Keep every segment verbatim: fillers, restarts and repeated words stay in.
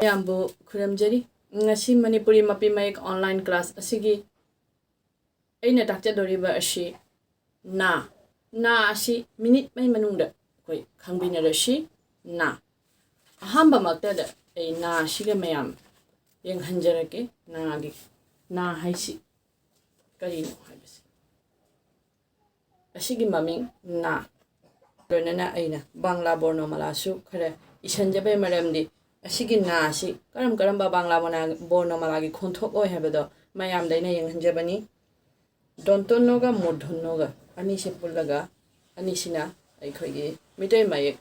ꯃꯌꯥꯝꯕꯨ ꯈꯨꯔꯨꯝꯖꯔꯤ꯫ ꯉꯁꯤ ꯃꯅꯤꯄꯨꯔꯤ ꯃꯄꯤ ꯃꯌꯦꯛ online class ꯑꯁꯤꯒꯤ ꯑꯩꯅ ꯇꯥꯛꯆꯗꯣꯔꯤꯕ ꯑꯁꯤ ꯅꯥ꯫ ꯅꯥ ꯑꯁꯤ ꯃꯤꯅꯤꯠ ꯃꯩ ꯃꯅꯨꯡꯗ ꯑꯩꯈꯣꯏ ꯈꯪꯕꯤꯅꯔꯁꯤ꯫ ꯅꯥ꯫ ꯑꯍꯥꯟꯕꯃꯛꯇꯗ ꯑꯩ ꯅꯥ ꯑꯁꯤꯒ ꯃꯌꯥꯝ ꯌꯦꯡꯍꯟꯖꯔꯛꯀꯦ꯫ ꯅꯥꯒꯤ, ꯅꯥ ꯍꯥꯏꯁꯤ ꯀꯔꯤꯅꯣ ꯍꯥꯏꯕꯁꯤ꯫ ꯑꯁꯤꯒꯤ ꯃꯃꯤꯡ ꯅꯥ꯫ ꯂꯣꯏꯅꯅ ꯑꯩꯅ ꯕꯪꯂꯥ ꯕꯣꯔꯅꯣꯃꯥꯂꯥꯁꯨ ꯈꯔ ꯏꯁꯟꯖꯕꯩ ꯃꯔꯝꯗꯤ ꯑꯁꯤꯒꯤ ꯅꯥ ꯑꯁꯤ ꯀꯔꯝ ꯀꯔꯝꯕ ꯕꯪꯂꯥ ꯕꯣꯅꯥ-, ꯕꯣꯔꯅꯣꯃꯥꯂꯥꯒꯤ ꯈꯣꯟꯊꯣꯛ ꯑꯣꯏ ꯍꯥꯏꯕꯗꯣ ꯃꯌꯥꯝꯗ ꯑꯩꯅ ꯌꯦꯡꯍꯟꯖꯕꯅꯤ꯫ ꯗꯣꯟꯇꯣꯟꯅꯣꯒ ꯃꯨꯔꯙꯣꯟꯅꯣꯒ ꯑꯅꯤꯁꯤ ꯄꯨꯜꯂꯒ ꯑꯅꯤꯁꯤꯅ ꯑꯩꯈꯣꯏꯒꯤ ꯃꯤꯇꯩ ꯃꯌꯦꯛ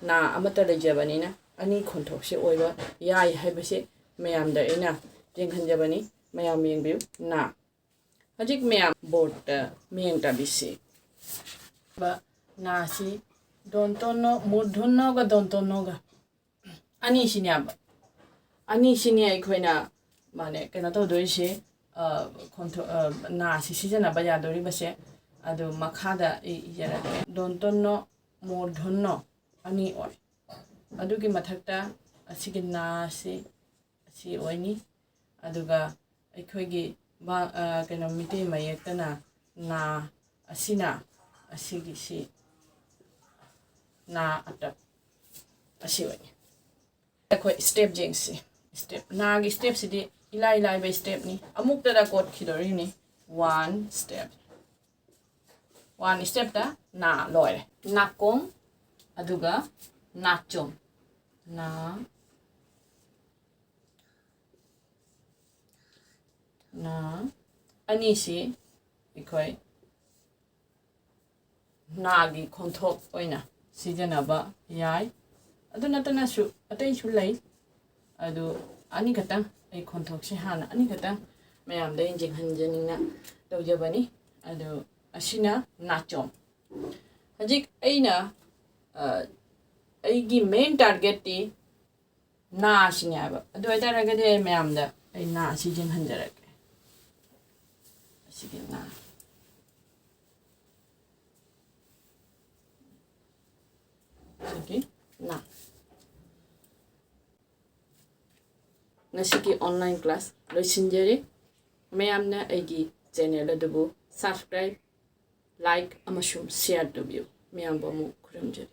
ꯅꯥ ꯑꯃꯠꯇ ꯂꯩꯖꯕꯅꯤꯅ ꯑꯅꯤ ꯈꯣꯟꯊꯣꯛꯁꯦ ꯑꯣꯏꯕ ꯌꯥꯏ ꯍꯥꯏꯕꯁꯦ ꯃꯌꯥꯝꯗ ꯑꯩꯅ ꯌꯦꯡꯍꯟꯖꯕꯅꯤ꯫ ꯃꯌꯥꯝ ꯌꯦꯡꯕꯤꯌꯨ꯫ ꯅꯥ꯫ ꯍꯧꯖꯤꯛ ꯃꯌꯥꯝ ꯕꯣꯔꯗꯇ ꯃꯤꯠꯌꯦꯡ ꯇꯥꯕꯤꯁꯤ꯫ ꯅꯥꯁꯤ ꯗꯣꯟꯇꯣꯟꯅꯣ, ꯃꯨꯔꯙꯣꯟꯅꯣꯒ ꯗꯣꯟꯇꯣꯟꯅꯣꯒ ꯑꯅꯤꯁꯤꯅꯦꯕ꯫ ꯑꯅꯤꯁꯤꯅꯦ ꯑꯩꯈꯣꯏꯅ, ꯃꯥꯅꯦ, ꯀꯩꯅꯣ ꯇꯧꯗꯣꯏꯁꯦ, ꯑ, ꯈꯣꯟꯊꯣ-, ꯑ, ꯅꯥꯁꯤ ꯁꯤꯖꯤꯟꯅꯕ ꯌꯥꯗꯣꯔꯤꯕꯁꯦ꯫ ꯑꯗꯨ ꯃꯈꯥꯗ ꯑꯩ ꯏꯖꯔꯛꯀꯦ꯫ ꯗꯣꯟꯇꯣꯟꯅꯣ, ꯃꯣꯔꯙꯣꯟꯅꯣ ꯑꯅꯤ ꯑꯣꯏ꯫ ꯑꯗꯨꯒꯤ ꯃꯊꯛꯇ ꯑꯁꯤꯒꯤ ꯅꯥꯁꯤ ꯑꯁꯤ ꯑꯣꯏꯅꯤ꯫ ꯑꯗꯨꯒ ꯑꯩꯈꯣꯏꯒꯤ ꯕꯥ-, ꯑ, ꯀꯩꯅꯣ, ꯃꯤꯇꯩ ꯃꯌꯦꯛꯇꯅ ꯅꯥ ꯑꯁꯤꯅ ꯑꯁꯤꯒꯤꯁꯤ ꯅꯥ ꯑꯇꯞ ꯑꯁꯤ ꯑꯣꯏꯅꯤ꯫ ꯑꯩꯈꯣꯏ step ꯌꯦꯡꯁꯤ꯫ Step, ꯅꯥꯒꯤ stepꯁꯤꯗꯤ ꯏꯂꯥꯏ ꯂꯥꯏꯕ stepꯅꯤ꯫ ꯑꯃꯨꯛꯇꯗ ꯀꯣꯠꯈꯤꯗꯣꯔꯤꯅꯤ꯫ One step꯫ One stepꯇ ꯅꯥ ꯂꯣꯏꯔꯦ꯫ ꯅꯥꯀꯣꯡ, ꯑꯗꯨꯒ ꯅꯥꯆꯣꯝ꯫ ꯅꯥ, ꯅꯥ ꯑꯅꯤꯁꯤ ꯑꯩꯈꯣꯏ ꯅꯥꯒꯤ ꯈꯣꯟꯊꯣꯛ ꯑꯣꯏꯅ ꯁꯤꯖꯤꯟꯅꯕ ꯌꯥꯏ꯫ ꯑꯗꯨ ꯅꯠꯇꯅꯁꯨ ꯑꯇꯩꯁꯨ ꯂꯩ꯫ ꯑꯗꯨ ꯑꯅꯤꯈꯛꯇꯪ, ꯑꯩ ꯈꯣꯟꯊꯣꯛꯁꯦ ꯍꯥꯟꯅ ꯑꯅꯤꯈꯛꯇꯪ ꯃꯌꯥꯝꯗ ꯌꯦꯡꯍꯟꯖꯅꯤꯡꯅ ꯇꯧꯖꯕꯅꯤ꯫ ꯑꯗꯨ ꯑꯁꯤꯅ ꯅꯥꯆꯣꯝ꯫ ꯍꯧꯖꯤꯛ ꯑꯩꯅ, ꯑ, ꯑꯩꯒꯤ main targetꯇꯤ ꯅꯥꯁꯤꯅꯦ ꯍꯥꯏꯕ꯫ ꯑꯗꯨ ꯑꯣꯏꯇꯥꯔꯒꯗꯤ ꯑꯩ ꯃꯌꯥꯝꯗ ꯑꯩ ꯅꯥ ꯑꯁꯤ ꯌꯦꯡꯍꯟꯖꯔꯛꯀꯦ꯫ ꯑꯁꯤꯒꯤ ꯅꯥ꯫ ꯑꯁꯤꯒꯤ ꯅꯥ꯫ ꯉꯁꯤꯒꯤ online class ꯂꯣꯏꯁꯤꯟꯖꯔꯦ꯫ ꯃꯌꯥꯝꯅ ꯑꯩꯒꯤ channel ꯑꯗꯨꯕꯨ subscribe, like ꯑꯃꯁꯨꯡ share ꯇꯧꯕꯤꯌꯨ꯫ ꯃꯌꯥꯝꯕꯨ ꯑꯃꯨꯛ ꯈꯨꯔꯨꯝꯖꯔꯤ꯫